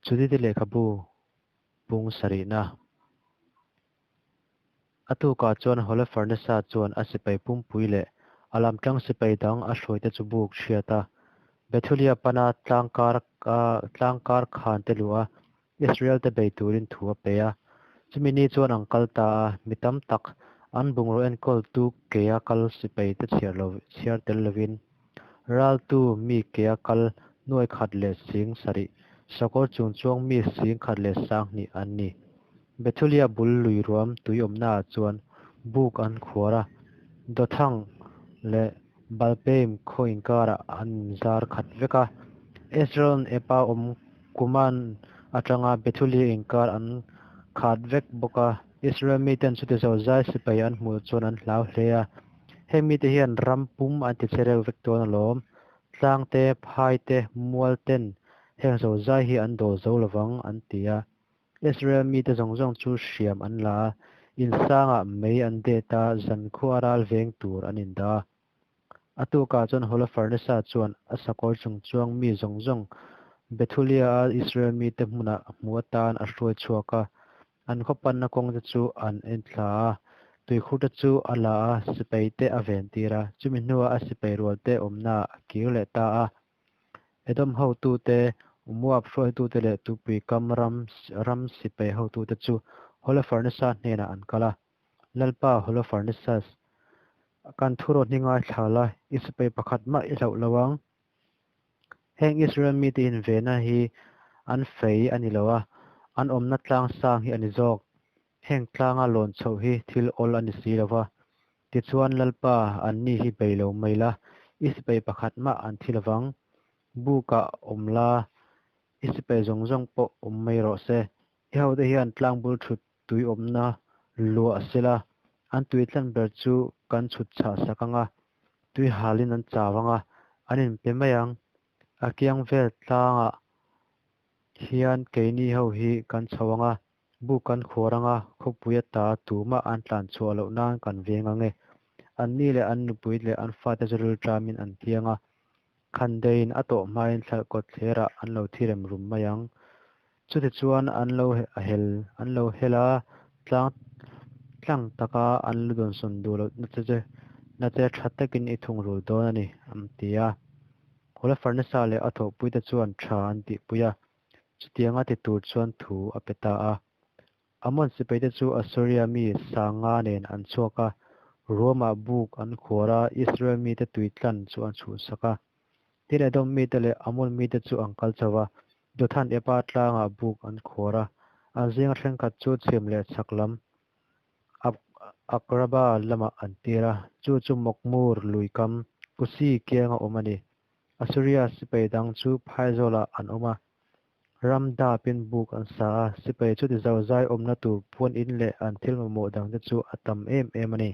Judith-i lehkhabu bung sarihna. A tukah chuan Holofernes-a chuan a sipai pumpui leh a lamtang sipai dang a hruaite chu buk chhiat a, Bethulia pana tlangkar tlangkar khan te luh a, Israel te bei turin thu a pe a. Chumi ni chuan an kal ta a, mi tam tak, an bungraw enkawltu kea kal sipai te chhiar lo chhiar tel lovin, raltu mi kea kal nuai khat leh 7000, sakawr chung chuang mi 10,200 an ni. Bethulia bul lui ruam tui awmnaah chuan buk an khuar a, Dothang leh Balpeim khaw inkarah an inzar khat vek a. Esdraelon epa awm Kuman atanga Bethulia inkar an khat vek bawk a. Israel miten chuti zozai sipai an hmuh chuan an hlau hle a, Heng mite hian ram pum an ti che reuh vek dawn alawm. Tlang te, phai te, mual ten heng zozai hi an dawl zo lovang, an ti a. Israel mite zawng zawng chu hriam an la a, insangah mei an det a, zankhua ral veng tur an indah a. A tukah chuan Holofernes-a chuan a sakawr chung chuang mi zawng zawng Bethulia-a Israel mite hmunah hmu atan a hruai chhuak a. An khaw panna kawngte chu an enthla a, tuikhurte chu a la a, sipaite a ventir a, chumi hnuah a sipai rualte awmnaah a kir leh ta a. Edom hotute, Moab hruaitute leh tupui kam ram ram sipai hotute chu Holofernes-a hnenah an kal a. Lalpa Holofernesas, kan thurawn hi ngaithla la, i sipai pakhat mah i hlauh lo ang. Heng Israel mite invehna hi an fei a ni lo a, an awmna tlang sang hi a ni zawk. Heng tlanga lawn chhoh hi thil awl a ni si lo va. Tichuan, Lalpa, anni hi bei lo mai la, i sipai pakhat mah an thi lovang. Bukah awm la, i sipai zawng zawng pawh awm mai rawh se. I hote hian tlang bul thut tui awmna luah sela, an tui tlan ber chu kan chhut chhah sak ang a, tui halin an chau ang a, an inpe mai ang. A kiang vel tlangah hian keini ho hi kan chho ang a, buk kan khuar ang a, khawpui ata tumah an tlan chhuah loh nan kan veng ang e. Anni leh an nupui leh an fate chu rilṭamin an thiang a, khandeiin a tawh hmain thlalh kawt thlerah an lo thi rem rum mai ang. Chutichuan an lo hel an lo hel a, tlang tlang taka an lu dawnsawn duh loh na che na che tha takin i thungrul dawn a ni, an ti a. Holofernes-a leh a thawhpuite chuan tha an tihpui a, chutianga ti tur chuan thu a pe ta a. Amon sipaite chu Assuria mi Sanga nen an chhuak a, Ruamah buk an khuar a, Israel mite tui tlan chu an chhuhsak a. Tin, Edom mite leh Amon mite chu an kal chho va, Dothan epa tlangah buk an khuar a, an zinga thenkhat chu chhim leh chhak lam Akraba lamah an tir a, chu chu Mawkmur lui kam Kusi kianga awm a ni. Assuria sipai dang chu phaizawlah an awm a, ram dapin buk an sa a, sipai chuti zozai awmna tur puan in leh an thil mamawh dangte chu a tam em em a ni.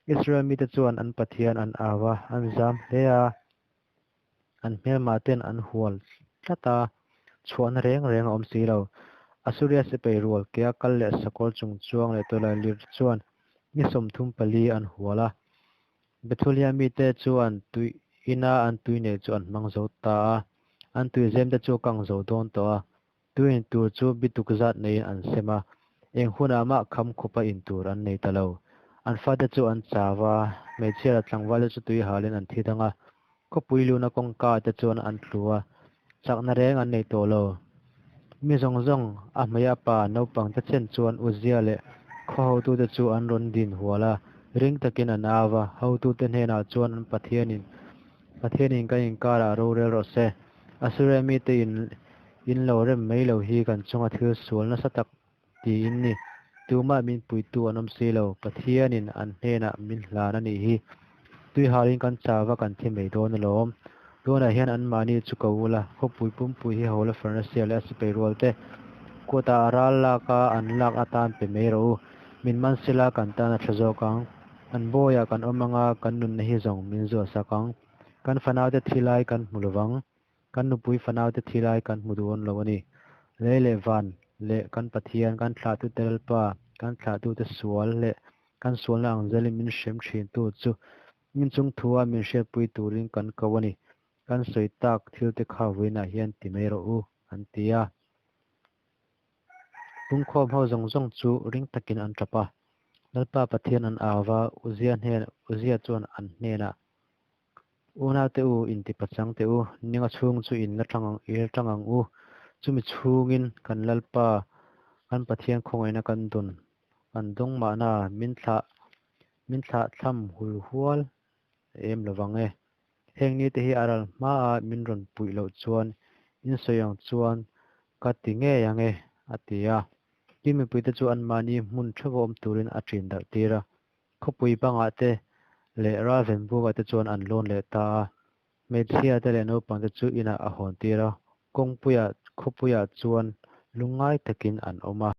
Israel mite chuan an Pathian an au a, an zam hle a. An hmelmah ten an hual tlat a, chhuahna reng reng a awm si lo. Assuria sipai rual kea kal leh sakawr chung chuang leh tawlailir chuan ni 34 an hual a. Bethulia mite chuan tui ina an tui nei chu an hmang zo ta a, an tuizem te chu a kang zo dawn tawh a. Tui in tur chu bituk zat neiin an sem a, eng hunah mah kham khupa in tur an nei ta lo. An fate chu an chau a, hmeichhia leh tlangvalte chu tui halin an thi dang a, khawpui luna kawngka te chuan an tlu a, chakna reng an nei tawh lo. Mi zawng zawng, a hmei a pa naupang te chen chuan Uzia leh khaw hotute chu an rawn din hual a, ring takin an au a, hotute hnenah chuan an Pathianin, Pathianin kan inkarah rorel rawh se. Assuria mite in in lo rem mai lo hi kan chunga thil sual nasa tak tiin ni. Tumah min puitu an awm si lo, Pathianin an hnenah min hlan a nih hi. Tui halin kan chau va kan thi mai dawn alawm. Tunah hian anmahni chu ko ula, khawpui pumpui hi Holofernesia leh a sipai rual te kutah a ral lak a an lak atan pe mai rawh u. Min man sela kan tan a tha zawk ang. An bawiah kan awm anga kan nunna hi zawng min zuahsak ang. Kan fanaute thi lai kan hmu lovang. Kan nupui fanaute thi lai kan hmu duh awn lo a ni. Lei leh van leh kan Pathian, kan thlahtute Lalpa, kan thlahtute sual leh kan sualna ang zelin min hrem thintu chu min chung thua min hriatpui turin kan ko a ni. Kan sawi tak thilte kha vawiinah hian ti mai rawh u, an ti a. Pungkhawm ho zawng zawng chu ring takin an tap a, Lalpa Pathian an au va, Uzia hnen Uzia chuan an hnenah, Unaute u, intipachang teh u, ninga chhung chu in la tang i la tang ang u, chumi chhungin kan Lalpa kan Pathian khawngaihna kan dawn kan dawng mahna min thlah min thlah thlam hul hual em lovang e. Heng nite hi a ral hmaa min rawn puih loh chuan in sawi ang chuan ka ti ngei ang e, a ti a. Tin, mipuite chu anmahni hmun theuha awm turin a ṭin darh tir a. Khawpui bangah te leh ralven bukah te chuan an lawn leh ta a. Hmeichhia te leh naupangte chu inah a hawn tir a, kawngpuiah khawpuiah chuan lungngai takin an awm a.